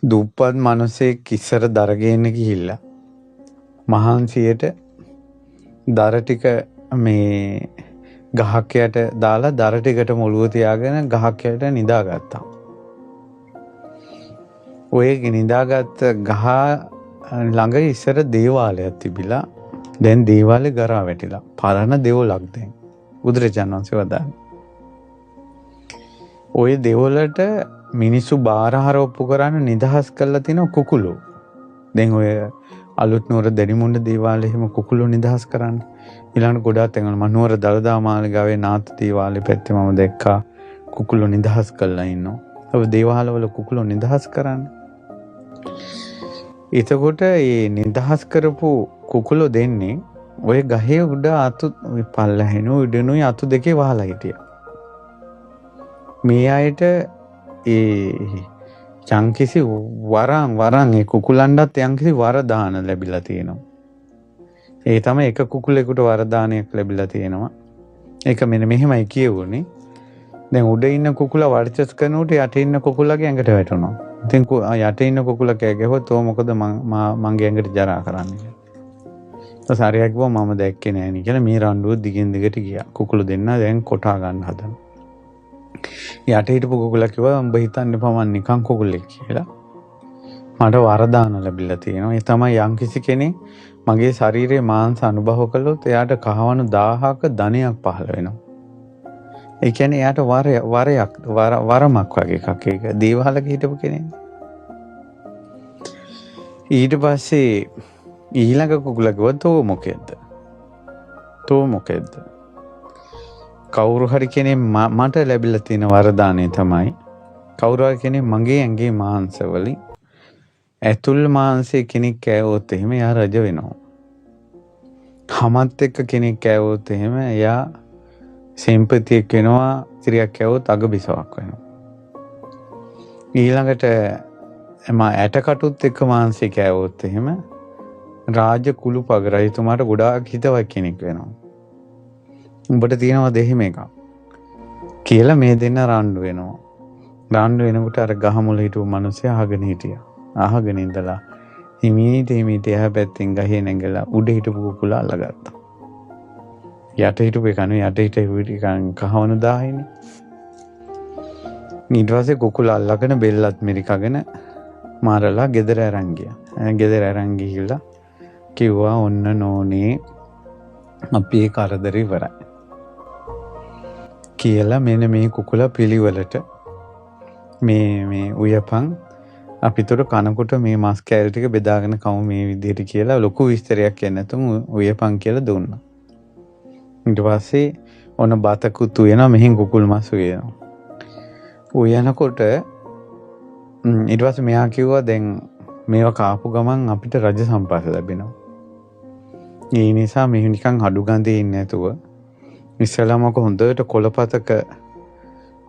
දුප්පත් මිනිසෙක් ඉස්සර දර ගේන්න ගිහිල්ලා මහන්සියට දර ටික මේ ගහක් යට දාලා දර ටිකට මොළුව තියාගෙන ගහක් යට නිදාගත්තා. ඔය නිදාගත්ත ගහ ළඟ ඉස්සර දේවාලයක් තිබිලා දැන් දේවාලේ ගරා වැටිලා. පරණ දෙවොලක් දැන්. බුදුරජාණන් වහන්සේ වදාළා. ඔය දෙවොලට මිනිස්සු බාරහාර ඔප්පු කරන්න නිදහස් කරලා තිනවා කුකුලෝ. දැන් ඔය අලුත් නුවර දැඩිමුණ්ඩ දේවාලේ එහෙම කුකුලෝ නිදහස් කරන්න. ඊළඟට ගොඩාක් තැන්වල මම නුවර දළදා මාලිගාවේ නාත දේවාලේ පැත්තේ මම දැක්කා කුකුලෝ නිදහස් කරලා ඉන්නවා. ඔය දේවාලවල කුකුලෝ නිදහස් කරන්න. එතකොට මේ නිදහස් කරපු කුකුලෝ දෙන්නේ ඔය ගහේ උඩ අතු පල්ලහැනු උඩනුයි අතු දෙකේ වහලා හිටියා. මේ අයට ඒ යම්කිසි වරන් වරන් ඒ කුකුලන්ටත් යම්කිසි වරදාන ලැබිලා තියෙනවා. ඒ තමයි එක කුකුලෙකුට වරදානයක් ලැබිලා තියෙනවා. ඒක මෙන්න මෙහෙමයි කියවුනේ. දැන් උඩ ඉන්න කුකුලා වර්චස් කරනකොට යට ඉන්න කුකුලගේ ඇඟට වැටුණා. ඉතින් යට ඉන්න කුකුලා කෑ ගැහුවොත් "ඔව් මොකද මං මගේ ඇඟට ජරා කරන්නේ" කියලා. ඊට පස්සේ අරයා කිව්වා මම දැක්කේ නෑ නේ කියලා. මේ රණ්ඩුව දිගින් දිගට ගියා. කුකුළු දෙන්න දැන් කොටා ගන්න හදනවා. යට හිටපු කුකුලා කිව්වා උඹ හිතන්න එපා මං නිකන් කුකුලෙක් කියලා. මට වරදාන ලැබිලා තියෙනවා. ඒ තමයි යම්කිසි කෙනෙක් මගේ ශරීරයේ මාංශ අනුභව කළොත් එයාට කහවණු 1000ක ධනයක් පහළ වෙනවා. ඒ කියන්නේ එයාට වරයක් වරමක් වගේ එකක්. ඒක දේවාලක හිටපු කෙනෙක්. ඊට පස්සේ ඊළඟ කුකුලා කිව්වා තෝ මොකෙද්ද? තෝ මොකෙද්ද? කවුරු හරි කෙනෙක් මට ලැබිලා තියෙන වරදානය තමයි කවුරු හරි කෙනෙක් මගේ ඇඟේ මාංශ වලින් ඇතුල් මාංශය කෙනෙක් කෑවොත් එහෙම එයා රජ වෙනවා. හමත් එක්ක කෙනෙක් කෑවොත් එහෙම එයා සෙම්පතියෙක් වෙනවා, ස්ත්‍රියක් කෑවොත් අගබිසවක් වෙනවා. ඊළඟට එම ඇටකටුත් එක්ක මාංශය කෑවොත් එහෙම රාජ කුළුපග රජතුමාට ගොඩාක් හිතවත් කෙනෙක් වෙනවා. උඹට තියෙනවද එහෙම එකක් කියලා මේ දෙන්න රණ්ඩු වෙනවා. රණ්ඩු වෙනකොට අර ගහ මුල හිටපු මිනිස්සයා අහගෙන හිටියා. අහගෙන ඉඳලා හිමීට හිමීට එහා පැත්තෙන් ගහේ නැගලා උඩ හිටපු කුකුලා අල්ලගත්තා. යට හිටපු එක නෙවෙයි, යට හිටපු එක කහවණු 1000නේ. ඊට පස්සේ කුකුලා අල්ලගෙන බෙල්ලත් මිරිකගෙන මාරලා ගෙදර අරන් ගියා. ගෙදර අරන් ගිහිල්ලා කිව්වා ඔන්න නෝනේ අපි ඒ කරදර ඉවරයි කියලා. මෙන්න මේ කුකුලා පිළිවෙලට මේ මේ උයපන්, අපිතර කනකොට මේ මස් කෑලි ටික බෙදාගෙන කමු මේ විදිහට කියලා ලොකු විස්තරයක් කියන්නේ නැතුව උයපන් කියලා දුන්නා. ඊට පස්සේ ඔන්න බතකුත් උයනවා, මෙහෙන් කුකුල් මස් උයනවා. උයනකොට ඊට පස්සේ මෙයා කිව්වා දැන් මේවා කාපු ගමන් අපිට රජ සම්පත ලැබෙනවා. ඒ නිසා මෙහෙ නිකන් අඩු ගඳේ ඉන්නේ නැතුව ඉස්සෙල්ලාම ඔක හොඳට කොළපතක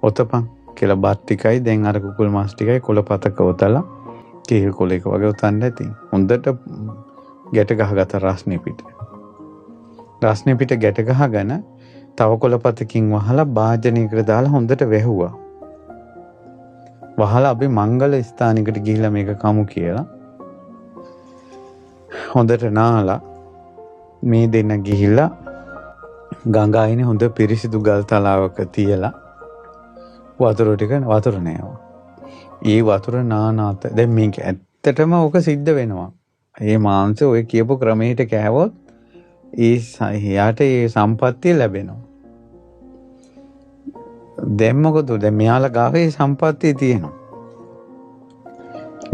ඔතපන් කියලා බත් ටිකයි දැන් අර කුකුල් මස් ටිකයි කොළපතක ඔතලා, කේල් කොළයක වගේ ඔතන්න ඇති. හොඳට ගැට ගහගත්ත රස්නේ පිට. රස්නේ පිට ගැට ගහගෙන තව කොළපතකින් වහලා භාජනයකට දාලා හොඳට වැහුවා. වහලා අපි මංගල ස්ථානයකට ගිහිල්ලා මේක කමු කියලා හොඳට නාලා මේ දෙන්න ගිහිල්ලා ගඟ අයිනේ හොඳ පිරිසිදු ගල් තලාවක තියලා වතුර ටික වතුර නෑවා. ඒ වතුර නානාත දැන් මේක ඇත්තටම ඕක සිද්ධ වෙනවා. ඒ මාංශ ඔය කියපු ක්‍රමයට කෑවොත් ඒ එයාට ඒ සම්පත්තිය ලැබෙනවා. දැන් මොකද දැන් මෙයාලා ගාව ඒ සම්පත්තිය තියෙනවා.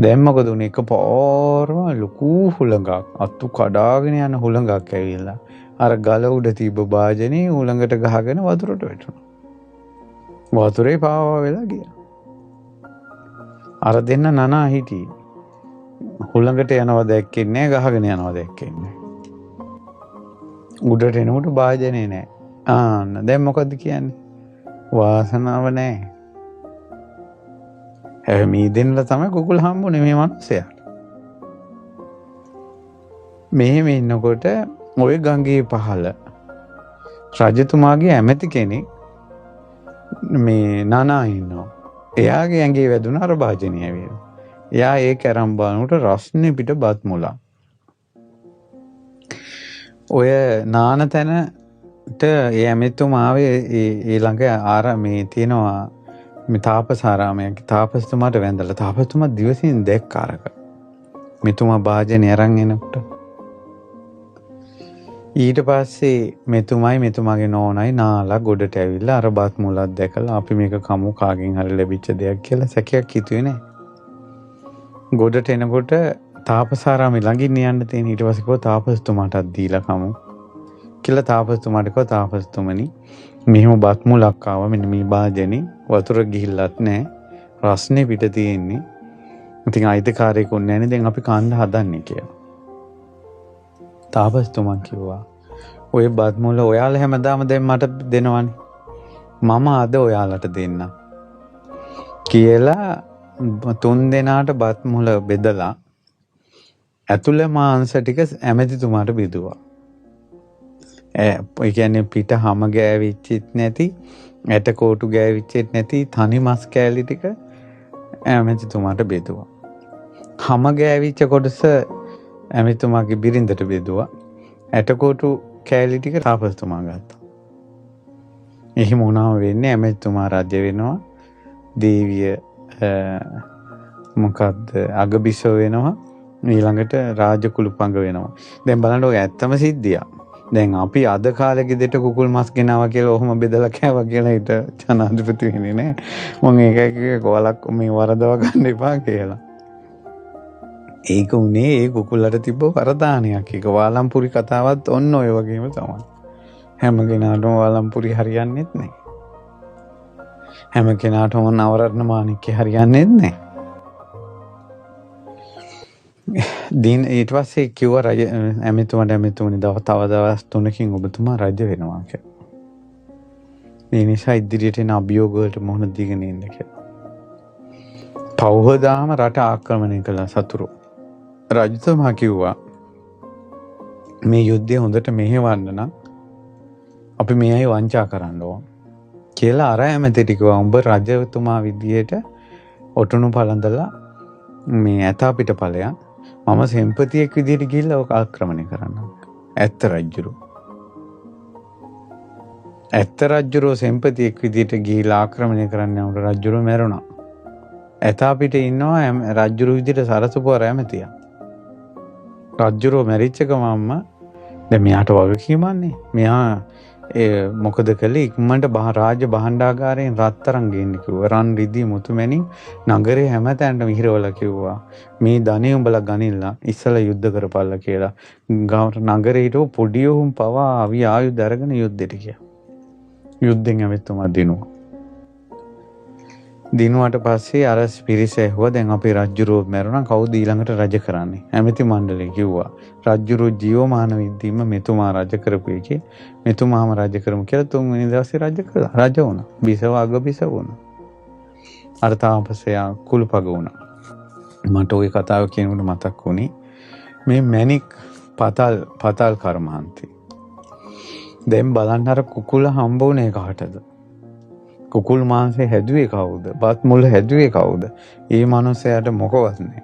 දැන් මොකද උනේ, එක පාරම ලොකු හුළඟක්, අතු කඩාගෙන යන හුළඟක් ඇවිල්ලා අර ගල උඩ තිබ්බ භාජනේ හුළඟට ගහගෙන වතුරට වැටුණා. වතුරේ පාවා වෙලා ගියා. අර දෙන්න නනා හිටියේ. හුළඟට යනවා දැක්කේ නෑ, ගහගෙන යනවා දැක්කේ නෑ. උඩට එනකොට භාජනේ නෑ. ආන්න දැන් මොකද්ද කියන්නේ? වාසනාව නෑ. හැබැයි මේ දෙන්නලා තමයි කුකුල් හම්බුනේ මේ මනුස්සයාට. මෙහෙම ඉන්නකොට ඔය ගඟේ පහළ රජතුමාගේ ඇමති කෙනෙක් මේ නනා ඉන්නවා. එයාගේ ඇඟේ වැදුන අර භාජනය ඇවිල්ලා. එයා ඒක අරන් බලනකොට රස්නේ පිට බත් මුලක්. ඔය නාන තැනට ඒ ඇමතිතුමා ආවේ ඒ ඒ ළඟ ආර මේ තියෙනවා මේ තාපසාරාමයක්. තාපසතුමාට වැඳලා තාපසතුමා දිවසින් දැක්ක අරක. මෙතුමා භාජනය අරන් එනකොට ඊට පස්සේ මෙතුමයි මෙතුමාගේ නෝනයි නාලා ගොඩට ඇවිල්ලා අර බත් මුලක් දැකලා අපි මේක කමු කාගෙන් හරි ලැබිච්ච දෙයක් කියලා සැකයක් හිතුවේ නෑ. ගොඩට එනකොට තාපසාරාමේ ළඟින් යන්න තියෙන ඊට පස්සේ කිව්වා තාපසතුමාටත් දීලා කමු කියලා. තාපසතුමාට කිව්වා තාපසතුමනි මෙහෙම බත් මුලක් ආවා මෙන්න මේ භාජනේ වතුර ගිහිල්ලත් නෑ රස්නේ පිට තියෙන්නේ. ඉතින් අයිතිකාරයෙකුත් නෑනේ දැන් අපි කන්න හදන්නේ කියලා. තාපසතුමා කිව්වා ඔය බත් මුල ඔයාලා හැමදාම දැන් මට දෙනවනේ. මම අද ඔයාලට දෙන්නම් කියලා තුන් දෙනාට බත් මුල බෙදලා ඇතුළ මාංශ ටික ඇමතිතුමාට බෙදුවා. ඒ කියන්නේ පිට හැම ගෑවිච්චිත් නැති ඇට කෝටු ගෑවිච්චෙත් නැති තනි මස් කෑලි ටික ඇමතිතුමාට බෙදුවා. හැම ගෑවිච්ච කොටස ඇමතිතුමාගේ බිරිඳට බෙදුවා. ඇට කෝටු කෑලි ටික තාපසතුමා ගත්තා. එහෙම වුණාම වෙන්නේ ඇමතිතුමා රජ වෙනවා. දේවිය මොකද්ද අගබිසව වෙනවා. ඊළඟට රාජකුළුපඟ වෙනවා. දැන් බලන්න ඔය ඇත්තම සිද්ධියක්. දැන් අපි අද කාලේ ගෙදරට කුකුල් මස් ගෙනාවා කියලා ඔහොම බෙදලා කෑවා කියලා ඊට ජනාධිපති වෙන්නේ නෑ. මං ඒක එක කොලක් මේ වරදව ගන්න එපා කියලා. ඒක උනේ ඒ කුකුල්ලට තිබ්බ වරදානයක්. ඒක වාලම්පුරි කතාවත් ඔන්න ඔය වගේම තමයි. හැම කෙනාටම වාලම්පුරි හරියන්නේත් නෑ. හැම කෙනාටම නවරත්න මාණික්‍ය හරියන්නේත් නෑ. දින ඊට පස්සේ කිව්වා රජ ඇමතිතුමාට ඇමතිතුමනි තව දවස් 3කින් ඔබතුමා රජ වෙනවා කියලා. ඒ නිසා ඉදිරියට එන අභියෝග වලට මුහුණ දීගෙන ඉන්න කියලා. පවහදාම රට ආක්‍රමණය කළා සතුරු. රජතුමා කිව්වා මේ යුද්ධය හොඳට මෙහෙවන්න නම් අපි මේ අය වංචා කරන්න ඕන කියලා අර ඇමතිට කිව්වා උඹ රජතුමා විදියට ඔටුනු පළඳලා මේ ඇතා පිට ඵලයන් මම සෙම්පතියෙක් විදියට ගිහිල්ලා ඔක ආක්‍රමණය කරන්න. ඇත්ත රජුරු. ඇත්ත රජුරෝ සෙම්පතියෙක් විදියට ගිහිල්ලා ආක්‍රමණය කරන්න යනකොට රජුරෝ මැරුණා. ඇතා පිට ඉන්නවා රජුරු විදියට සරසපු අර ඇමතියා. රජුරෝ මැරිච්ච ගමන්ම දැන් මෙයාට වගකීමන්නේ. මෙයා ඒ මොකද කළේ ඉක්මනට රාජ්‍ය භාණ්ඩාගාරයෙන් රත්තරන් ගේන්න කිව්වා. රන් රිදී මුතුමැණික් නගරේ හැම තැනටම හිරවලා කිව්වා. මේ ධනෙ උඹලා ගනින්න ඉස්සලා යුද්ධ කරපල්ලා කියලා. නගරේ හිටපු පොඩි උන් පවා අවි ආයුධ අරගෙන යුද්ධෙට ගියා. යුද්ධෙන් ඇමතිතුමා දිනුවා. දිනුවට පස්සේ අර පිරිස ඇහුවා දැන් අපි රජුරෝ මැරුණා කවුද ඊළඟට රජ කරන්නේ? ඇමති මණ්ඩලය කිව්වා රජුරෝ ජීවමාන විද්දීම මෙතුමා රජ කරපු එකේ මෙතුමාම රජ කරමු කියලා තුන්වෙනි දවසේ රජ කළා. රජ වුණා. බිසව අග බිසව වුණා. අර තාපසයා කුළුපග වුණා. මට ওই කතාව කියනකොට මතක් වුණේ මේ මැණික් පතල් කර්මාන්තේ. දැන් බලන්න අර කුකුල හම්බ වුණේ කාටද? කුකුල් මාංශය හැදුවේ කවුද? බත් මුල් හැදුවේ කවුද? ඒ මනුස්සයාට මොකවත් නෑ.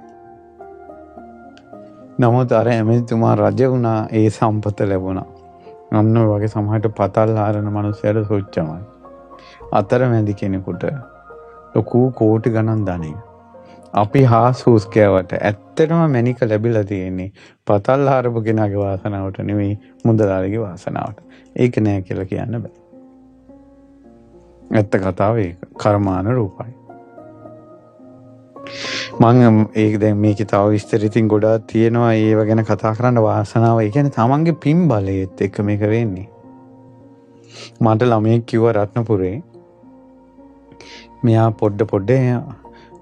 නමුත් අර ඇමතිතුමා රජ වුණා, ඒ සම්පත ලැබුණා. අන්න ඔය වගේ සමහරට පතල් හාරන මනුස්සයාට සොච්චමයි. අතරමැදි කෙනෙකුට ලොකු කෝටි ගණන් ධනය. අපි හාස් හූස් කෑවට ඇත්තටම මැණික ලැබිලා තියෙන්නේ පතල් හාරපු කෙනාගේ වාසනාවට නෙවෙයි මුදලාලිගේ වාසනාවට. ඒක නෑ කියලා කියන්න බෑ. ඇත්ත කතාව ඒක. කර්මානුරූපයි. මං ඒක දැන් මේකේ තව විස්තර ඉතින් ගොඩාක් තියෙනවා. ඒව ගැන කතා කරන්න වාසනාව. ඒ කියන්නේ තමන්ගේ පින් බලයත් එක්ක මේක වෙන්නේ. මට ළමයෙක් කිව්වා රත්නපුරේ මෙයා පොඩ පොඩ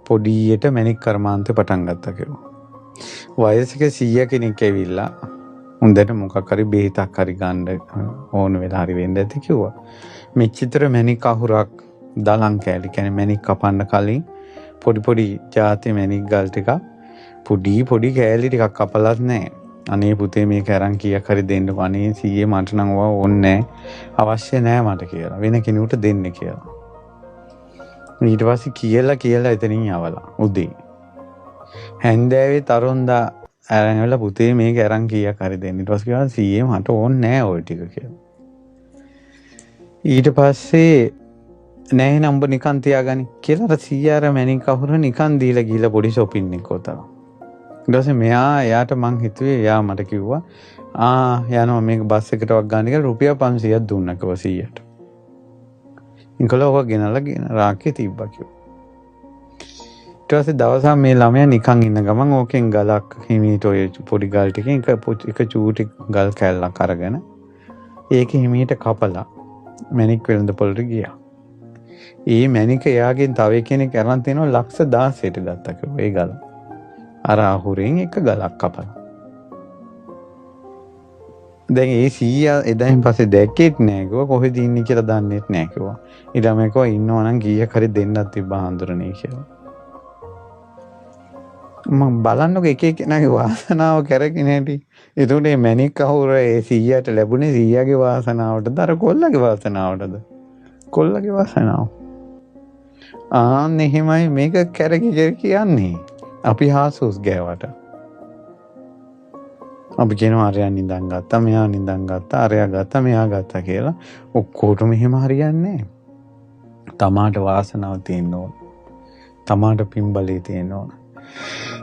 පොඩියට මැණික් කර්මාන්තේ පටන් ගත්තා කිව්වා. වයසක 100 කෙනෙක් ඇවිල්ලා හොඳට මොකක් හරි බෙහෙතක් හරි ගන්න ඕන වෙලා හරි වෙන්න ඇති කිව්වා. මෙච්චර මැණික් අහුරක් දලං කෑලි කියන්නේ මැණික් කපන්න කලින් පොඩි පොඩි ජාති මැණික් ගල් ටිකක් පොඩි පොඩි කෑලි ටිකක් කපලත් නෑ. අනේ පුතේ මේක අරන් කීයක් හරි දෙන්නකෝ. අනේ සීයේ මට නම් ඔවා ඕනේ නෑ. අවශ්‍ය නෑ මට කියලා. වෙන කෙනෙකුට දෙන්න කියලා. ඊට පස්සේ කියලා කියලා එතනින් යවලා උදේ. හැන්දෑවේ තරුන්දා අරන් ඇවිල්ලා පුතේ මේක අරන් කීයක් හරි දෙන්න. ඊට පස්සේ කිව්වා සීයේ මට ඕනේ නෑ ඔය ටික කියලා. ඊට පස්සේ නෑ එහෙනම් උඹ නිකන් තියාගනි කියලා අර සීයා අර මැණික් අහුර නිකන් දීලා ගිහලා පොඩි ෂොපින් එක ඔතන. ඊට පස්සේ මෙයා එයාට මං හිතුවේ එයා මට කිව්වා ආ යනවා මේක බස් එකටවත් ගන්න කියලා රුපියල් 500ක් දුන්නා කිව්වා සීයාට. ඉංකල ඔක ගෙනල්ලා ගෙන රාක්කේ තිබ්බා කිව්වා. ඊට පස්සේ දවසක් මේ ළමයා නිකන් ඉන්න ගමන් ඕකෙන් ගලක් හිමීට ඔය පොඩි ගල් ටිකෙන් එක චූටි ගල් කෑල්ලක් අරගෙන ඒක හිමීට කපලා මැණික් වෙළඳ පොළට ගියා. ඒ මැණික එයාගෙන් තව කෙනෙක් අරන් තිනවා ලක්ෂ 16ට ගත්තා කිව්වා ඒ ගල. අර අහුරෙන් එක ගලක් කපලා. දැන් ඒ සීයා එදායින් පස්සේ දැක්කෙත් නෑ කිව්වා, කොහෙද ඉන්නේ කියලා දන්නෙත් නෑ කිව්වා. ඊට මම කිව්වා ඉන්නවා නම් කීයක් හරි දෙන්නත් තිබ්බා හඳුරන්නේ කියලා. මං බලන්නකො එක එක්කෙනාගේ වාසනාව කැරකෙන හැටි. එතකොට මේ මැණික් අහුර ඒ සීයාට ලැබුණේ සීයාගේ වාසනාවටද අර කොල්ලගේ වාසනාවටද? කොල්ලගේ වාසනාව. ආන් එහෙමයි මේක කැරකි කැරකි යන්නේ. අපි හාසුස් ගෑවට. අපි කියනවා අරයා නිදන් ගත්තා, මෙයා නිදන් ගත්තා, අරයා ගත්තා, මෙයා ගත්තා කියලා. ඔක්කොටම එහෙම හරියන්නේ නෑ. තමාට වාසනාව තියෙන්න ඕන. තමාට පින් බලය තියෙන්න ඕන.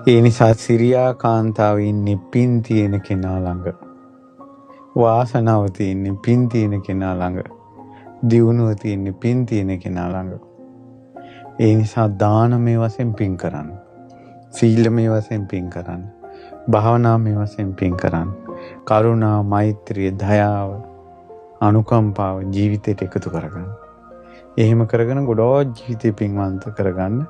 ඒ නිසා සිරියා කාන්තාව ඉන්නේ පින් තියෙන කෙනා ළඟ. වාසනාව තියෙන්නේ පින් තියෙන කෙනා ළඟ. දියුණුව තියෙන්නේ පින් තියෙන කෙනා ළඟ. ඒ නිසා දානමය වශයෙන් පින් කරන්න. සීලමය වශයෙන් පින් කරන්න. භාවනාමය වශයෙන් පින් කරන්න. කරුණා, මෛත්‍රිය, දයාව, අනුකම්පාව ජීවිතයට එකතු කරගන්න. එහෙම කරගෙන ගොඩාක් ජීවිතේ පින්වන්ත කරගන්න.